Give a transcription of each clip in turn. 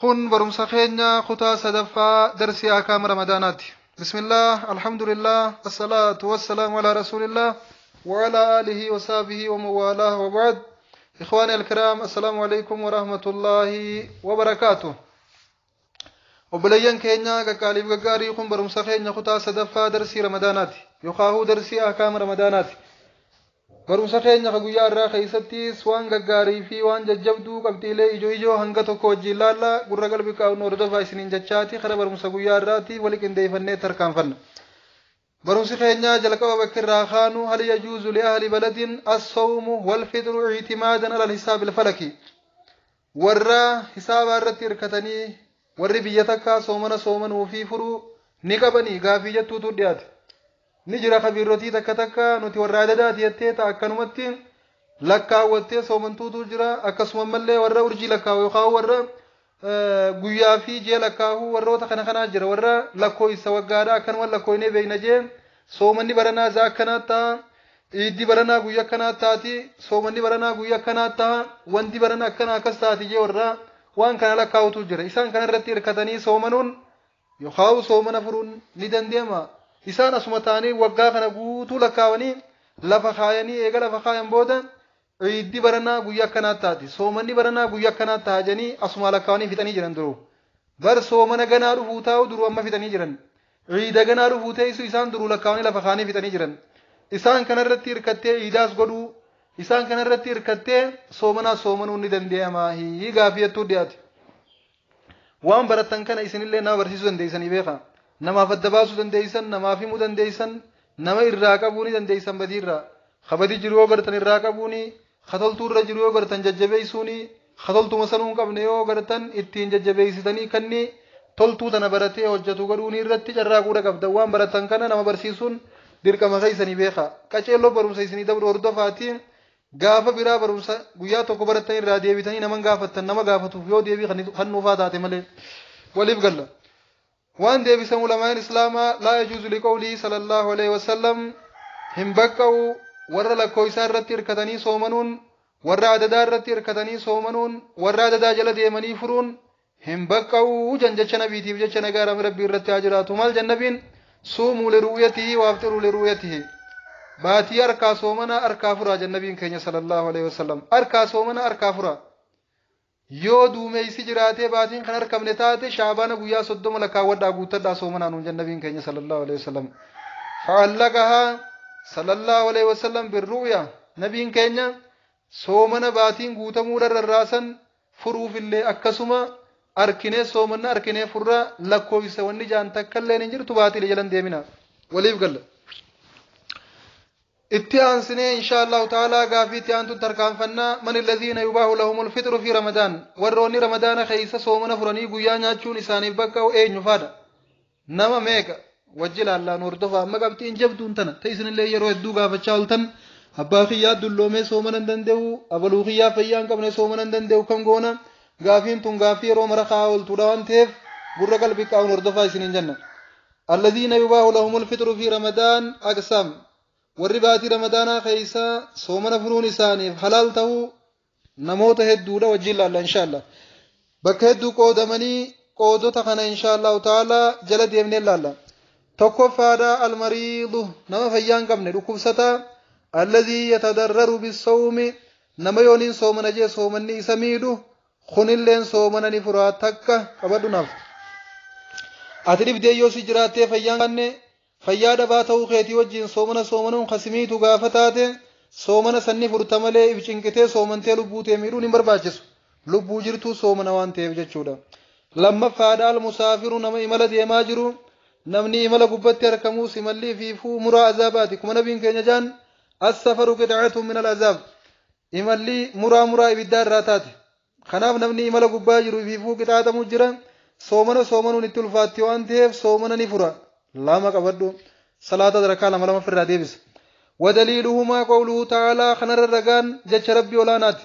Kun barumsa keenya kutaa sadaffaa darsii ahkaama Ramadaanaati. Bismillah, alhamdulillah, assalaatu wassalaamu alaa rasuulillah wa alaa aalihi wa sahbihi wa man waalaah wa ba'd. Ikhwaani alkiraam, assalaamu alaikum wa rahmatullaahi wa barakaatuh. Obboleeyyan keenya qaqqaaliif gaggaarii, kun barumsa keenya kutaa sadaffaa darsii Ramadaanaati. Yookaahuu darsii ahkaama Ramadaanaati. Barumsa keenya ka guyyaa irraa keessattis waan gaggaarii fi waan jajjabduu qabxiilee ijoo ijoo hanga tokko wajjin laalla. Gurra qalbii qaabnu hordofaa isiniin jechaati kara barumsa guyyaa irraatti wali qindeeffannee tarkaanfanna. Barumsi keenya jalqaba bakki irraa kaanu: هل يجوز لأهل بلد الصوم والفطر اعتمادا على الحساب الفلكي؟ Warra hisaaba irratti hirkatanii warri biyya takkaa soomana soomanuu fi furuu ni qabanii gaafii jettuutu dhiyaate. Ni jira kabiirrotii takka takka nuti warra adadaati jettee ta'a akkanumatti lakkaawwattee soomantuutu jira. Akkasuma mallee warra urjii lakkaawu yookaan warra guyyaa fi ji'a lakkaa'u warroota kana kanaa jira. Warra lakkoofsa waggaadha akkanuma lakkooynee beekna jee, soomanni baranaa isaa akkanaa ta'a, iiddi baranaa guyyaa akkanaa taati, soomanni baranaa guyyaa akkanaa ta'a, wanti baranaa akkana akkas taati jee warra waan kana lakkaa'utu jira. Isaan kana irratti hirkatanii soomanuun yookaan soomana furuun ni dandeema? Isaan asuma ta'anii waggaa kana guutuu lakkaawanii lafa kaayanii, eega lafa kaayan booda iiddi baranaa guyyaa akkanaa taati, soomanni baranaa guyyaa akkanaa ta'a jedhanii asuma lakkaawanii fixanii jiran. Duruu bar soomana ganaa dhufuu taa'u duruu amma fixanii jiran. Iida ganaa dhufuu teessu isaan duruu lakkaawanii lafa kaanii fixanii jiran. Isaan kanarratti hirkattee iidaas godhuu, isaan kanarratti hirkattee soomanaa soomanuu ni danda'ama gaafii jettuu dhiyaate. Waan barattan kana isinillee nama barsiisuu dandeessanii beekaa. Namaaf adda baasuu dandeessan, namaaf himuu dandeessan, nama irraa qabuu ni dandeessan. Badiirraa kabadii jiru yoo gartan irraa qabuuni, katoltuu irra jiru yoo gartan jajjabeessuuni, katoltuma sanuu hin qabne yoo gartan ittiin jajjabeessitanii kanni toltuu tana baratee hojjetu godhuuni irratti carraaquudha qabdan. Waan baratan kana nama barsiisuun dirqama keessanii beekaa. Qaceelloo barumsa isinii dabru hordofaatiin gaafa biraa barumsa guyyaa tokko barattan irraa deebitanii nama gaafattan, nama gaafatuuf yoo deebii kan nuufaa taate malee waliif galla. Waan deebisan ulamaan islaamaa: لا يجوز لقوله صلى الله عليه وسلم. Hin baqqa'u warra lakkoofsaa irratti hirkatanii soomanuun, warra adadaa irratti hirkatanii soomanuun, warra adadaa jala deemanii furuun hin baqqa'u jan jecha nabiitiif jecha nagaa Rabbii irratti haa jiraatu. Maal jannabiin? صوموا لرؤيته وأفطروا لرؤيته. Baatii harkaa soomana, harkaa furaa jannabiin keenya صلى الله عليه وسلم. Harkaa soomana, harkaa furaa. Yoo duumeysi jiraatee baatiin kan harkamne taate, Shaabaana guyyaa 30 lakkaawwadhaa guuttadhaa soomanaa nuun jannabiin keenya صلى الله عليه وسلم. فعلقها صلى الله عليه وسلم بالرؤيا. Nabiin keenya soomana baatiin guutamuu rarraasan furuufillee akkasuma arkinee soomanna, arkinee furraa. Lakkoofsa wanni jaan takkallee hin jirtu, baatiilee jalan deemina. Waliif galla. Itti aansinee إن شاء الله تعالى gaafii itti aantu tarkaanfannaa: من الذين يباح لهم الفطر في رمضان؟ Warroonni Ramadaana keessa soomana furanii guyyaa nyaachuun isaaniif bakka eenyu faadha? Nama meeqa wajji laallaan hordofa. Amma qabxiin jabduun tana ta isinillee yeroo hedduu gaafachaa ooltan: abbaa kiyyaa dulloomee soomana hin danda'u, abaluu kiyyaa fayyaa hin qabne soomana hin danda'u, kam goona? Gaafiin tun gaafii yeroo mara kaa'aa ooltuudha waan ta'eef gurra qalbii qaa'uun hordofaa isiniin jenna. الذين يباح لهم الفطر في رمضان أقسام. Warri baatii Ramadaanaa keessa soomana furuun isaaniif halaal ta'uu namoota hedduudha. Wajjin laalla إن شاء الله. Bakka hedduu qoodamanii qoodota kana إن شاء الله تعالى jala deemnee laalla. Tokkoffaadha, المريض, nama fayyaa hin qabne, dhukkubsataa, الذي يتضرر بالصوم, nama yooniin soomana jee soomanni isa miidhu kunilleen soomana ni furaa. Takka qabadhu naaf. Ati dhibdee yoo si jiraattee fayyaa hin qabne, fayyaa dhabaa ta'uu keetii wajjin soomana soomanuun kasimiitu gaafa taate, soomana sanni furta malee if cinqitee soomantee lubbuu tee miidhuun hin barbaachisu. Lubbuu jirtuu soomana waan ta'eef jechuudha. Lammaffaadha, المسافر, nama imala deemaa jiru. Namni imala gubbatti argamus imalli fiifuu muraa azaabaati. Kuma nabiin keenya jaan: السفر قطعة من العذاب. Imalli muraa muraa ibiddaa irraa taate. Kanaaf namni imala gubbaa jiru fiifuu qixaaxamu jira. Soomana soomanuun itti ulfaatti waan ta'eef soomana ni fura. Lama qabadhu. Salaata darakaa lama lama ofirraa deebisa. ودليلهما قوله تعالى. خنر الرقان جتش ربي ولانات: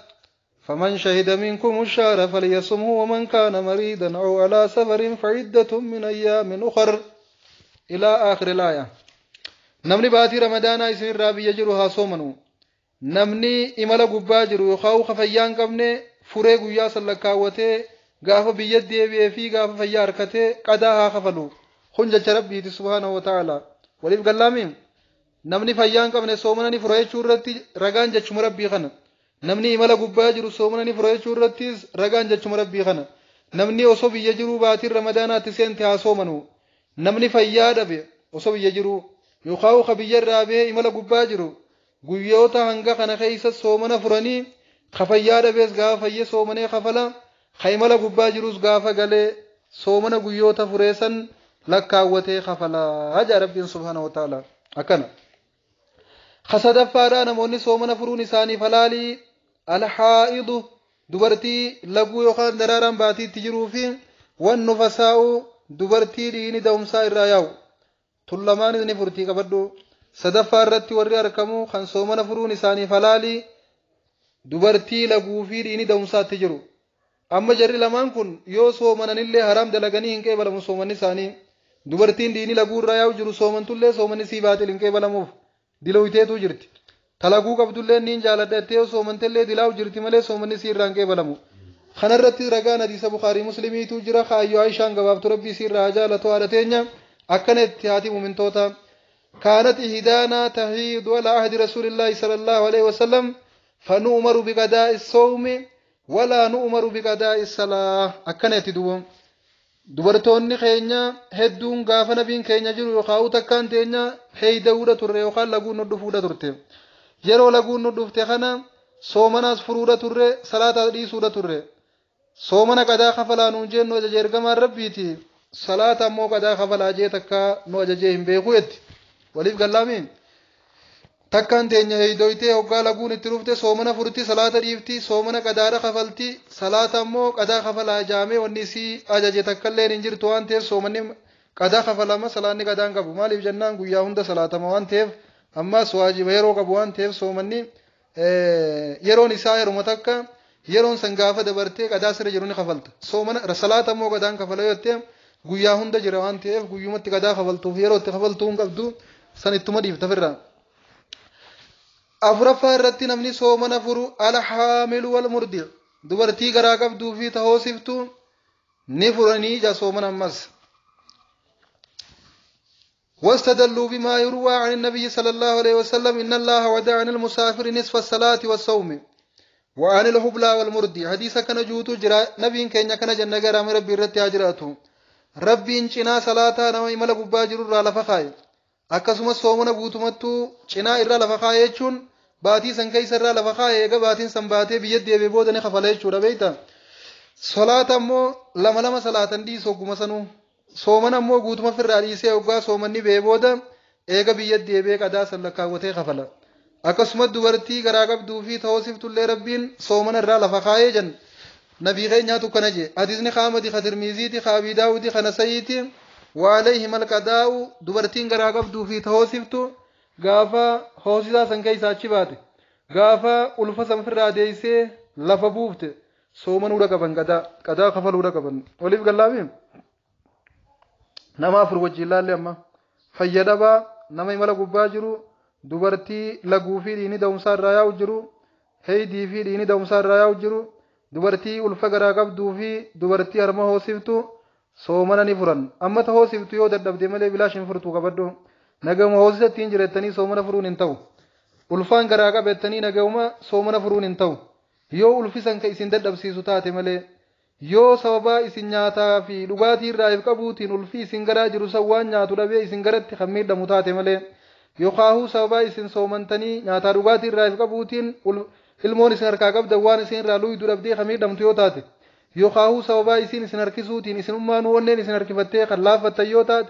فمن شهد منكم الشهر فليصمه ومن كان مريضا أو على سفر فعدة من أيام أخر، إلى آخر الآية. Namni baatii Ramadaanaa isin irraa biyya jiru haa soomanu. Namni imala gubbaa jiru yookaan fayyaa hin qabne furee guyyaa san lakkaawwatee Gaafa biyya deebi'ee fi gaafa fayyaa harkatee qadaa haa kafalu. Kun jecha Rabbiiti subhaanahu wa ta'ala. Waliif gallaamiin namni fayyaa hin qabne soomana ni fura jechuu irratti ragaan jechuma Rabbii kana. Namni imala gubbaa jiru soomana ni fura jechuu irrattis ragaan jechuma Rabbii kana. Namni osoo biyya jiruu baatiin Ramadaanaatti seente haa soomanu. Namni fayyaa dhabe osoo biyya jiruu yookaan ka biyya irraa bahee imala gubbaa jiru guyyoota hanga kana keessa soomana furanii, ka fayyaa dhabees gaafa fayye soomanee kafala, ka imala gubbaa jirus gaafa galee soomana guyyoota fureessan lakkaawwatee kafalaa jaa Rabbiin subhaanahu wa ta'ala. Akkana. Ka sadaffaadhaa namoonni soomana furuun isaaniif halaalii alhaa'idu, dubartii laguu yookaan daraaraan baatiitti jiruu fi wan nufasaa'u, dubartii dhiigni da'umsaa irraa yaa'u. Tun lamaanis ni furtii qabadhu. Sadaffaa irratti warri argamu kan soomana furuun isaaniif halaalii dubartii laguu fi dhiigni da'umsaatti jiru. Amma jarri lamaan kun yoo soomananillee haraam dalaganii hin qeebalamu soomanni isaanii. Dubartiin dhiigni laguu irraa yaa'u jiru soomantullee soomanni sii baaxil hin qeebalamuuf dilooyteetu jirti. Talaguu qabdullee niin jaaladha jettee yoo soomantellee dilaa'u jirti malee soomanni sii irraa hin qeebalamu. Kanarratti ragaan hadiisa Bukaarii Muslimiitu jira. Kaayyoo Aishaan gabaabtu Rabbii sii irraa haa jaalatu haadha teenya. Akkana itti haati mumintoota. كانت إهدانا تحيض على عهد رسول الله صلى الله عليه وسلم فنؤمر بقضاء الصوم ولا نؤمر بقضاء الصلاة. أكنت دوم dubartoonni keenya hedduun gaafa nabiin keenya jiru yookaan takkaan teenya heeyda'uudha turre yookaan laguun nu dhufuudha turte. Yeroo laguun nu dhufte kana soomanaas furuudha turre, salaataas dhiisuudha turre. Soomana qadaa kafalaa nuun jennu ajaja ergamaan Rabbiiti. Salaata ammoo qadaa kafalaa jee takka nu ajajee hin beeku jetti. Waliif gallaamiin. Takkaan teenya heeydoytee hoggaa laguun itti dhufte soomana furti, salaata dhiifti, soomana qadaadha kafalti, salaata ammoo qadaa kafalaa jaamee wanni isii ajaje takkalleen hin jirtu waan ta'eef soomanni qadaa kafalama, salaanni qadaan qabu. Maaliif jennaan guyyaa hunda salaatama waan ta'eef, ammas waajiba yeroo qabu waan ta'eef soomanni yeroon isaa yeruma takka, yeroon san gaafa dabartee qadaa sirra jiru ni kafalta. Soomana salaata ammoo qadaan kafala yoo jettee guyyaa hunda jira waan ta'eef guyyumatti qadaa kafaltuuf yeroo itti kafaltuu hin qabdu, san ittuma dhiifta firraa. Afuraffaa irratti namni soomana furu alhaamilu wal murdi, dubartii garaa qabduu fi tahoosiftu ni furanii ija soomana ammas. واستدلوا بما يروى عن النبي صلى الله عليه وسلم إن الله ودع عن المسافر نصف الصلاة والصوم وعن الحبلى والمردي. حديث كان جوتو جرا نبي كين كان جنة غرام ربي رتي أجراته ربي إن چنا صلاة نما إملا قبا جرر على فخاي akkasumas soomana guutumattuu cinaa irraa lafa kaayee jechuun baatii san keessa irraa lafa kaayee eega baatiin san baatee biyya deebi'ee booda ni kafala jechuudha beekta. Salaata ammoo lama lama salaatan dhiisu hogguma sanuu. Soomana ammoo guutuma firraa dhiisee hoggaa soomanni ba'ee booda eega biyya deebi'ee qadaa san lakkaawwatee kafala. Akkasumas dubartii garaa qabduu fi ta'oosiftullee Rabbiin soomana irraa lafa kaayee jenna. Nabii keenyaatu kana jee. Hadiisni Ahmadi ka Tirmiziiti ka Abii Daawudi ka Nasa'iiti. وعليهم القضاء dubartiin garaa qabduu fi hoosiftu gaafa hoosisaa san keessaa achi baate, gaafa ulfa san firraa deessee lafa buufte soomanuudha qaban, qadaa kafaluudha qaban. Waliif gallaami nama afur wajjin laalle amma: fayyadabaa, nama imala gubbaa jiru, dubartii laguu fi dhiigni da'umsaa irraa yaa'u jiru, heydii fi dhiigni da'umsaa irraa yaa'u jiru, dubartii ulfa garaa qabduu fi dubartii harma hoosiftu soomana ni furan. Amma ta hoosiftu yoo dadhabde malee bilaash hin furtuu qabadhu. Nagama hoosisa ittiin jirettanii soomana furuun hin ta'u. Ulfaan garaa qabettanii nagama soomana furuun hin ta'u. Yoo ulfisan ka isin dadhabsiisu taate malee, yoo sababaa isin nyaataa fi dhugaatii irraa if qabuutiin ulfi isin garaa jiru san waan nyaatu dhabee isin garatti kan miidhamu taate malee, yookaahuu sababaa isin soomantanii nyaataa dhugaatii irraa if qabuutiin ilmoon isin harkaa qabdan waan isin irraa luydu dhabdee kan miidhamtu yoo taate, yookaahuu sababaa isin isin harkisuutiin isinummaanuu onneen isin harkifattee kan laaffattan yoo taate,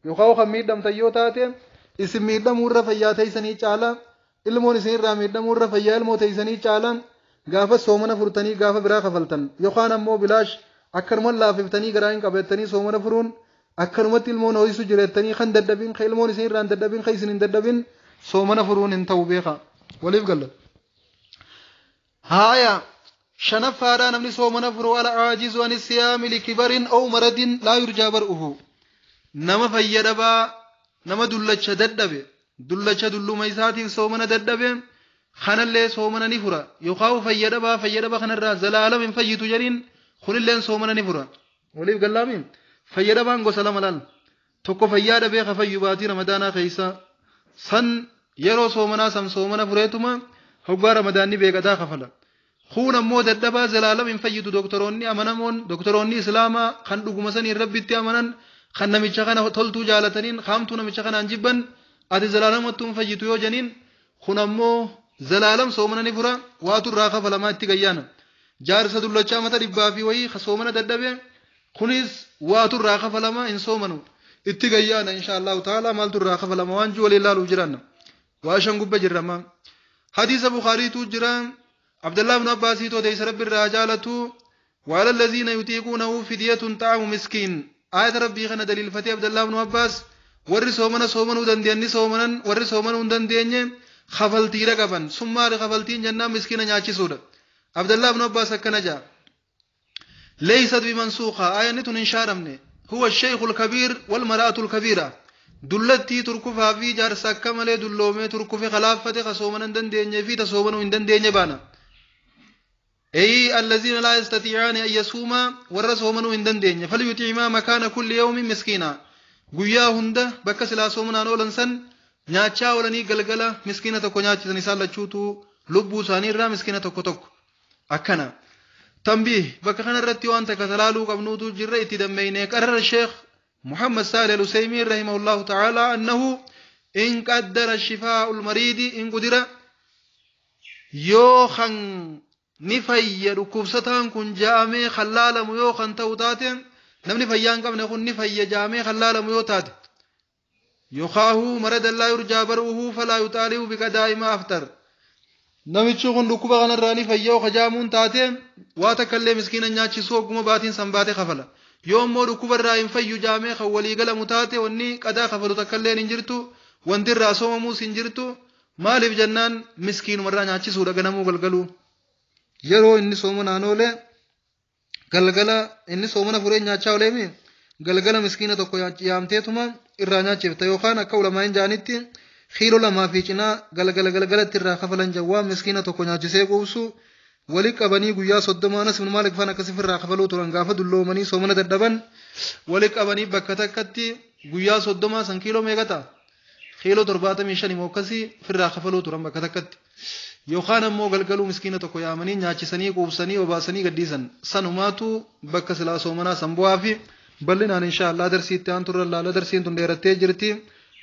yookaahuu kan miidhamtan yoo taate, isin miidhamuu irra fayyaa teessanii caala, ilmoon isin irraa miidhamuu irra fayyaa ilmoo teessanii caala, gaafa soomana furtanii gaafa biraa kafaltan. Yookaan ammoo bilaash akkanuma laafiftanii garaa hin qabettanii soomana furuun, akkanumatti ilmoon ho'isu jirettanii kan dadhabin, kan ilmoon isin irraa hin dadhabin, kan isin hin dadhabin soomana furuun hin ta'u beeka. Waliif galla. Haaya, shanaffaadhaa namni soomana furu alcaajizu an siyaami likibarin aw maradin laa yurjaa bar'uhu, nama fayyadabaa, nama dullacha dadhabe, dullacha dulluma isaatiif soomana dadhabe kanallee soomana ni fura. Yookaan fayyadabaa fayyadaba kanarraa zalaalam hin fayyitu jedhiin Kunilleen soomana ni fura. Waliif gallaami fayyadamaan gosa lama laal. Tokko fayyaa dhabee kafayyu baatii ramadaanaa keessa san yeroo soomanaa san soomana fureetuma hoggaa ramadaanni beekataa kafala. Kun ammoo dadhabaa zalaalam hin fayyitu doktoroonni amanamoon doktoroonni islaamaa kan dhuguma saniin rabbitti amanan kan namicha kana toltuu jaalataniin kaamtuu namicha kanaan jibban ati zalaalamattuu hin fayyitu yoo janiin kun ammoo zalaalam soomana ni fura waatu irraa kafalamaa itti gayyaana. Jaarsa dullachaa mata dhibbaa fi wayii soomana dadhabe kunis waatu irraa kafalama hin soomanu itti gayyaana insha Allahu ta'ala maaltu irraa kafalama waan jiru waliin ilaaluuf jiranna. Waa shan gubba jirrama. Hadiisa Bukaariitu jira. عبد الله بن عباس توديس رب الرجالة وعلى الذين يطيقونه فدية طعام مسكين آية ربي خنا دليل فتي عبد الله بن عباس ور سومنا سومن دنديني سومنن ور سومن دنديني خفلتي رقبا ثم خفلتين جنة مسكين نياچي عبد الله بن عباس كنجا ليست بمنسوخة آية نتن انشارمني هو الشيخ الكبير والمرأة الكبيرة دلتي تركفها في جارسا كمالي دلومي تركف خلافة خصومنا دنديني في تصومن دنديني بانا أي الذين لا يستطيعان أن يصوما ورسومن من دندين فليطعما مكان كل يوم مسكينا guyyaa hunda bakka silaa soomanaan oolan san nyaachaa oolanii galgala miskiina tokko nyaachisan isaan lachuutu lubbuu isaanii irraa miskiina tokko tokko akkana. Tambiih bakka kanarratti waan takka talaaluu qabnuutu jirra itti dammeeyne qarara Sheekh Muhammad Saalih Al-Usaymiin rahimahullahu ta'ala annahu in qaddara shifaa'ul mariidi in qudira yoo kan ni fayya dhukkubsataan kun jaamee kan laalamu yoo kan ta'u taate namni fayyaa hin qabne kun ni fayya jaamee kan laalamu yoo taate yokaahu maradan laa yurjaa bar'uhu falaa yuxaalibu biqadaa'i maa aftar namichi kun dhukkuba kanarraa ni fayya yoo kajaamuun taate waa takka illee miskiina nyaachisu hogguma baatiin san baate kafala yoo immoo dhukkuba irraa hin fayyu jaamee kan walii galamu taate wanni qadaa kafalu takka illee hin jirtu wanti irraa soomamuus hin jirtu maaliif jennaan miskiinumarraa nyaachisuudha ganamuu galgaluu yeroo inni soomanaan oole galgala inni soomana furee nyaachaa ooleemi galgala miskiina tokko yaamteetuma irraa nyaachifta yookaan akka ulamaan jaanitti kiiloo lamaa fi cinaa galgala galgalatti irraa kafalan jawwaa miskiina tokko nyaachisee quubsu wali qabanii guyyaa 30 Anas ibn Maalik faan akkasif irraa kafaluu turan gaafa dulloomanii soomana dadhaban wali qabanii bakka takkatti guyyaa 30 san kiiloo meeqa ta'a kiiloo 75 immoo akkasii firraa kafaluu turan bakka takkatti. Yookaan ammoo galgaluu miskiina tokko yaamanii nyaachisanii quubsanii obaasanii gadhiisan sanumaatu bakka silaa soomanaa san bu'aa fi bal'inaan insha Allah darsiitti aan turre laala darsiin tun dheerattee jirti.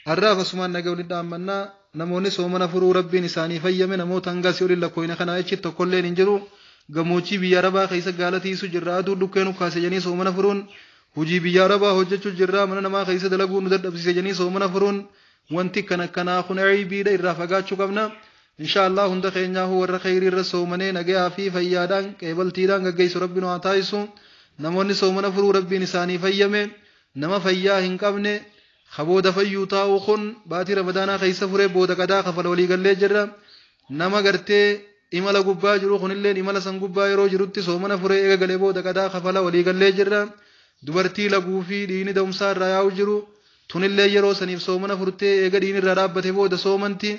Har'aaf asumaan nagaa waliin dhaammannaa namoonni soomana furuu rabbiin isaanii fayyame namoota hanga si olin lakkoofne kanaa jechi tokkolleen hin jiru gammoojjii biyya arabaa keessa gaala tiisu jirra aduu dhukkee nu kaase jedhanii soomana furuun hojii biyya arabaa hojjechuu jirra mana namaa keessa dalaguu nu dadhabsiise jedhanii soomana furuun wanti kana kanaa kun aybiidha irraa fagaachuu qabna. Insha Allah hunda keenyaa warra khayrii irra soomanee nagayaa fi fayyaadhaan qeebaltiidhaan gaggeessu rabbiin haa taasisu. Namoonni soomana furuu rabbiin isaanii fayyame nama fayyaa hin qabne kabooda fayyuu taa'u kun baatii ramadaanaa keessa furee booda qadaa kafala walii gallee jirra. Nama gartee imala gubbaa jiru kunillee imala san gubbaa yeroo jirutti soomana furee eega galee booda qadaa kafala walii gallee jirra. Dubartii laguu fi dhiini da'umsaa irraa yaa'u jiru tunillee yeroo saniif soomana furtee eega dhiini irraa dhaabbate booda soomanti.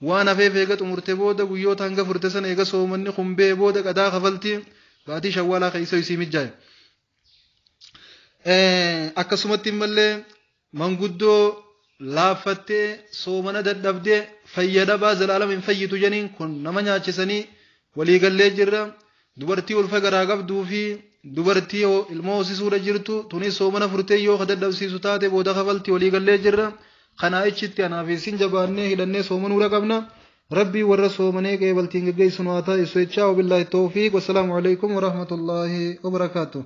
Waan hafeef eega xumurte booda guyyoota hanga furte sana eega soomanni kumbee booda qadaa kafalti baatii shawwaalaa keessa isii mijjaaye. Akkasumatti immallee manguddoo laaffattee soomana dadhabdee fayyadabaa zalaalama hin fayyitu janiin kun nama nyaachisanii waliigallee jirra. Dubartii ulfa garaa qabduu fi dubartii ilmoo hoosisuudha jirtu tunis soomana furtee yoo dadhabsiisu taate booda kafalti waliigallee jirra. Kanaa ichitti anaaf isin jabaannee hidhannee soomanuudha qabna. Rabbii warra soomanee qeebaltiin geggeessu nu haa taasisu jechaa. Wabillaahi tawfiiq. Wassalaamu alaikum warahmatullaahi wabarakaatuh.